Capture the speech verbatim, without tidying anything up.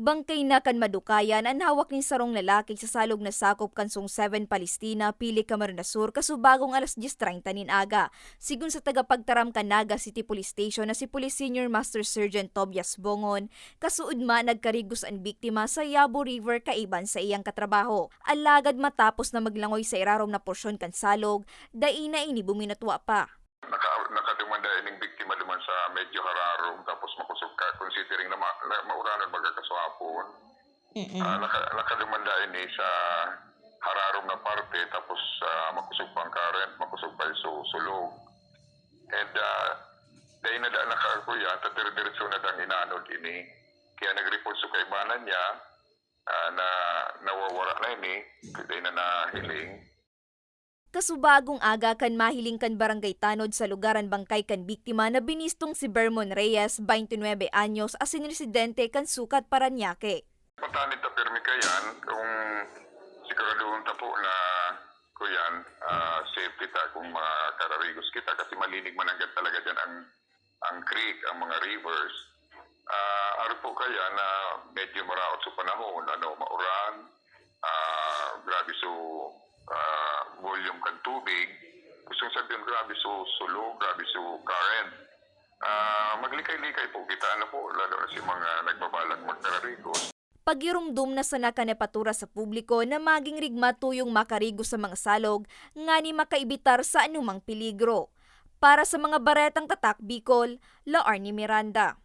Bangkay na kan madukayan an hawak nin sarong lalaki sa salog na sakop kan Zone seven Palestina, Pili, Camarines Sur, kasubagong alas dyes treinta nin aga. Sigon sa tagapagtaram kan Naga City Police Station na si Police Senior Master Sergeant Tobias Bongon, kasuodma nagkarigos an biktima sa Yabo River kaiba sa iyang katrabaho. Alagad matapos na maglangoy sa irarom na porsyon kan salog, dai na ini buminatwa pa. Naka-, nakadumanda ining biktima duman sa medyo hararom, tapos makosog ka, considering na ma-, na mauranon magkakaswapon. Mm-mm. Ah, naka-, nakadumanda ini sa hararom na parte, tapos, ah, makosog pa ang current, makosog pa yung su-, sulog. And, ah, dahil na da-, naka-, kuya, ta dire-diretso na dang inanod ini. Kaya nag-report sa kaibanan niya, ah, na nawawara na ini, dahil na nahiling. Kasubagong aga kan mahiling kan barangay tanod sa lugar an bangkay kan biktima na binistong si Bermon Reyes, twenty-nine anyos, asin residente kan Sukat, Parañaque. Matanid ta pirmi kayan kung siguraduhon ta po na, kuyan, ah, safe kita kung makararigos kita kasi malinig mananggad talaga dyan ang, ang creek, ang mga rivers. Ah, aro po kaya na medyo maraot sa panahon, ano, mauran, ah, grabe so, ah, volume kan tubig. Gusto sabihin, grabe so sulog, grabe so current. Ah, maglikay-likay po kita, ano po, lalo na si mga nagbabalak magkararigos. Pagirumdom na sana kan napatura sa publiko na maging rigma tuyong makarigos sa mga salog ngani makaibitar sa anumang peligro. Para sa mga Baretang Tatak Bicol, Laarni Miranda.